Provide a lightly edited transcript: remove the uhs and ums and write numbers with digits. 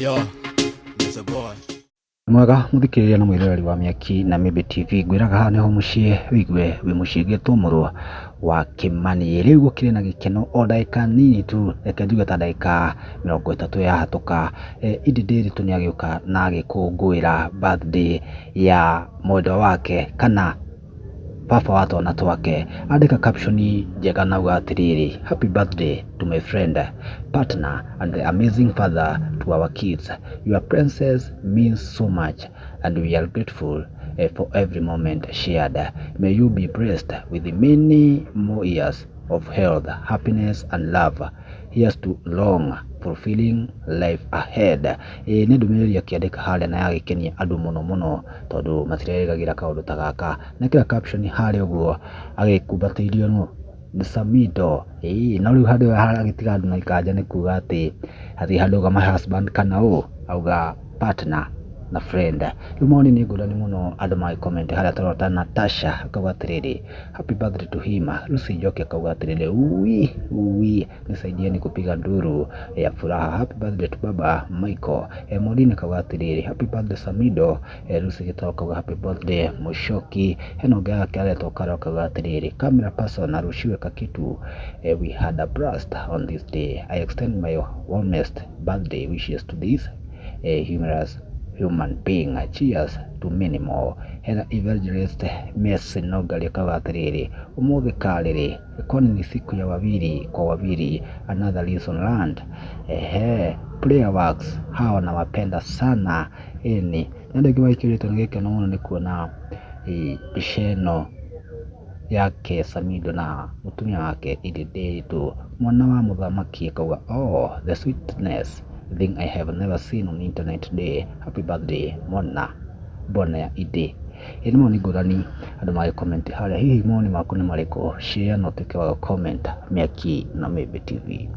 Yo, Mr. Boy. Mwega mũthikĩrĩria na mwĩroreri wa Mĩaki na Mĩmbi TV, ngwĩraga haha nĩho mũciĩ wĩigue wĩ mũciĩ ngĩtwo mũrũ wa Kĩmani. Rĩu gũkĩrĩ na gĩkeno o ndagĩka nini tu, reke njuge ta ndagĩka 30 yahatũka, Edday Nderitu nĩ agĩũka na agĩkũngũĩra birthday ya mwendwa wake kana baba wa twana twake. Andĩka caption njega na auga atĩrĩrĩ, "Happy birthday to my friend, partner and the amazing father to our kids. Your presence means so much and we are grateful for every moment shared. May you be blessed with many more years of health, happiness and love. Here's to long fulfilling life ahead." Ĩĩ nĩ ndũmĩrĩri akĩandĩka harĩa na yagĩkenia andũ mũno mũno tondũ matirerĩgagĩra kaũndũ ta gaka. Na ĩkĩra caption harĩa ũguo agĩkumbatĩirio nũ? Nĩ Samido. Ĩĩ no rĩu handũ agĩtiga andũ na ikanja nĩ kuga atĩ hatirĩ handũ auga my husband kana ũ, auga partner na friend. Rĩu mawoni nĩ ngũrani mũno andũ magĩ comment harĩa tũrona ta Natasha akauga atĩrĩrĩ, "Happy birthday to him." Lucy Njoki akauga atĩrĩrĩ, "Ui ui, nisaidieni kupiga nduru ya furaha. Happy birthday to baba Michael." Maureen akauga atĩrĩrĩ, "Happy birthday Samido." Lucy Gitau akauga, "Happy birthday Mushoki." Hena ũngĩ wake aretwo Karo akauga atĩrĩrĩ, "Camera person arushiwe kakitu. We had a blast on this day. I extend my warmest birthday wishes to this humorous human being. Cheers to many more." Hena Evangelist Messi Nongari akauga atĩrĩrĩ, "Ũmũthĩ karĩrĩ kwani ni siku ya wawili kwa wawili, another lesson learned. Ehe, prayer works, hawa nawapenda sana." Ĩni nĩ andũ aingĩ maikĩrĩtwo nĩ gĩkeno mũno nĩ kuona mbica ĩno yake Samido na mũtumia wake Edday Nderitu. Mwana wa mũthamaki akauga, "Oh, the sweetness thing I have never seen on internet today. Happy birthday mwana bwana ya Edday." Ĩ nĩ mawoni ngũrani andũ magĩ comment harĩa. Hihi mawoni maku nĩ marĩkũ? Share na ũtuĩke wa comment. Mĩaki na Mĩmbi TV.